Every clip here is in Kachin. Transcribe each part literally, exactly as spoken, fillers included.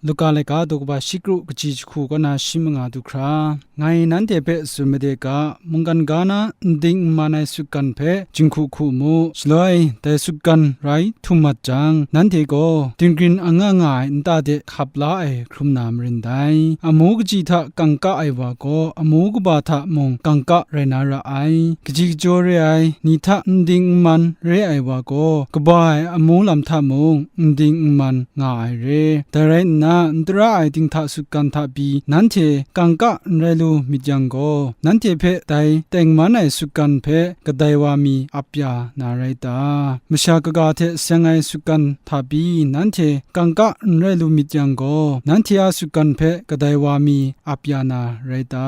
Luka laika daw kaba shi kru kaji jahku kaw na shi manga du hkra, ngai nanhte hpe tsun made ga, mungkan ga na n ding n man ai sutgan hpe jinghku hku mu, shaloi dai sutgan rai htum mat jang, nanhte gaw dinggrin anga nga ai nta de hkap la ai hkrum na marin dai. Amu kaji hta kangka ai wa gaw, amu kaba hta mung kangka rai na ra ai. Kaji kajaw re ai ni hta n ding n man re ai wa gaw, kaba ai amu lam hta mung n ding n man nga ai re. Dai rai nna, n tara ai dinghta sutgan hta pyi nanhte kangka n rai lu myit yang gaw, nanhte hpe dai tengman ai sutgan hpe kadai wa mi ap ya na rai ta? Masha kaga hte seng ai sutgan hta pyi nanhte kangka n rai lu myit yang gaw, nanhte a sutgan hpe kadai wa mi ap ya na rai ta?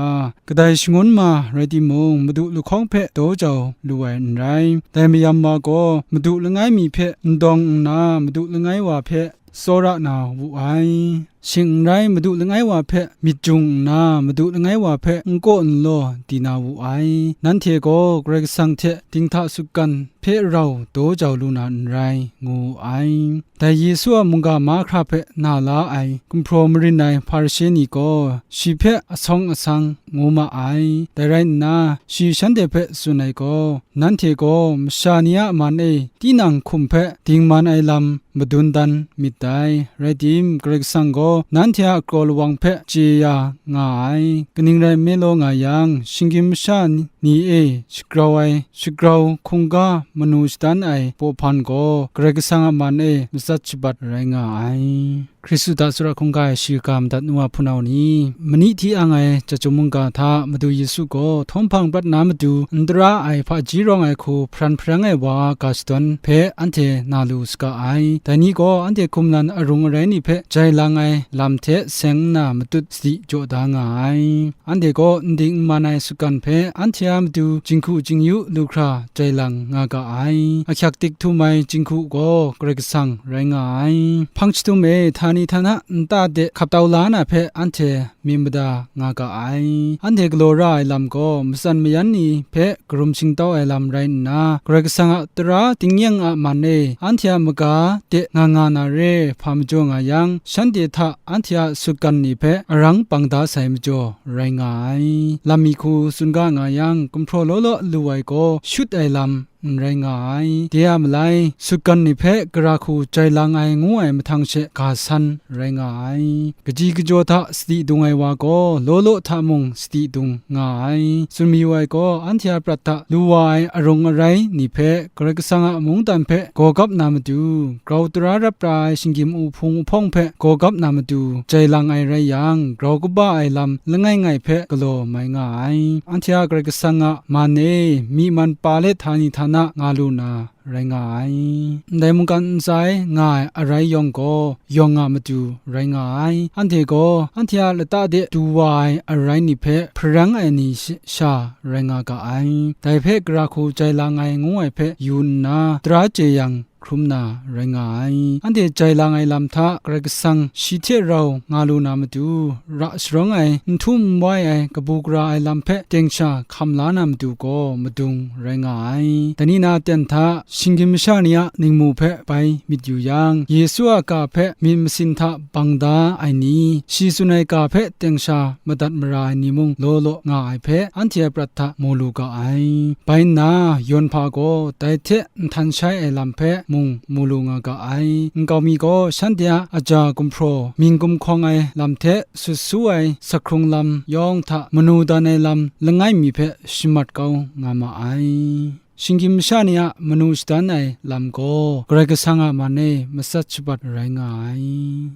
Kadai shangun ma rai timung, madu lahkawng hpe daw jau lu ai n rai. Dai mayam wa gaw, madu langai mi hpe n dawng nna, madu langai wa hpe tsawra na wu ai. Shing n rai, madu langai wa hpe myit jung nna, madu langai wa hpe n kaw n law di na wu ai. Nanhte gaw Karai Kasang hte dinghta sutgan hpe rau daw jau lu na n rai, ngu wu ai. Dai Yesu a mungga mahkra hpe na la ai gumhpraw marin ai Hparishe ni gaw shi hpe asawng asang ngu ma ai. Dai rai nna, shi shanhte hpe tsun ai gaw, "Nanhte gaw masha ni a man e tinang hkum hpe dingman ai lam madun dan myit dai. Rai tim, Karai Kasang gaw nanhte a kraw lawang hpe chye ya nga ai. Kaning rai nme law nga yang, shinggyim masha ni e shagrau ai, shagrau hkungga manu shadan ai baw hpan gaw Karai Kasang a man e matsat shabat rai nga ai." Hkristu hta tsawra hkungga ai shi kaga madat nu wa hpunau ni, mani hti ang ai chyum mungga hta Madu Yesu gaw htawm hpang prat na matu n tara ai hpaji rawng ai hku hparan hparang ai wa ga shadawn hpe anhte na lu saga ai. Dai ni gaw anhte hkum lan arung arai ni hpe jai lang ai lam hte seng nna matut sadi jaw da nga ai. Anhte gaw n ding n man ai sutgan hpe anhte a matu jinghku jingyu lu hkra jai lang nga ga ai. Ahkyak dik htum ai jinghku gaw Karai Kasang rai nga ai. Hpang jahtum e htani htana nta de hkap tau la na hpe anhte myit mada nga ga ai. Anhte galaw ra ai lam gaw matsan mayan ni hpe karum shingtau ai lam rai nna, Karai Kasang a tara tingnyeng a man e anhte a maga de nga nga na re hpa majaw nga yang, shanhte hta anhte a sutgan ni hpe arang bang da sai majaw rai nga ai. Lam mi hku tsun ga nga yang, gumhpraw law law lu ai gaw shut ai lam n rai nga ai. De a malai, sutgan ni hpe gara hku jai lang ai ngu ai mahtang she ga san rai nga ai. Kaji kajaw hta sadi dung ai wa gaw, law law hta mung sadi dung nga ai. Tsun mayu ai gaw, anhte a prat hta lu wa ai arung arai ni hpe, Karai Kasang a mungdan hpe gaw gap na matu, grau tara rap ra ai shinggyim uhpung uhpawng hpe gaw gap na matu, jai lang ai rai yang, grau kaba ai lam langai ngai hpe galaw mai nga ai. Anhte a Karai Kasang a man e myi man pa let htani htana nga lu na rai nga ai. Ndai mungkan ntsa e nga ai arai yawng gaw, yawng a matu rai nga ai. Anhte gaw, anhte a lata de du wa ai arai ni hpe hparang ai ni sh-, sha rai nga ga ai. Dai hpe gara hku jai lang ai ngu ai hpe yu nna, tara chye yang, hkrum na rai nga ai. Anhte jai lang ai lam hta Karai Kasang shi hte rau nga lu na matu, ra sharawng ai, n htum n wai ai, kabu gara ai lam hpe teng sha hkam la na matu gaw madung rai nga ai. Dai ni na aten hta, shinggyim masha ni a ningmu hpe bai myit yu yang, Yesu a ga hpe myit masin hta bang da ai ni, shi tsun ai ga hpe teng sha madat mara ai ni mung law law nga ai hpe, anhte a prat hta mu lu ga ai. Bai nna, yawn hpa gaw dai hte nhtan shai ai lam hpe mung mu lu nga ga ai. Nkau mi gaw shanhte a aja gumhpraw, mying gumhkawng ai lam hte sut su ai sakhkrung lam yawng hta manu dan ai lam langai mi hpe shamat kau nga ma ai. Shinggyim masha ni a manu shadan ai lam gaw Karai Kasang a man e matsat shabat rai nga ai.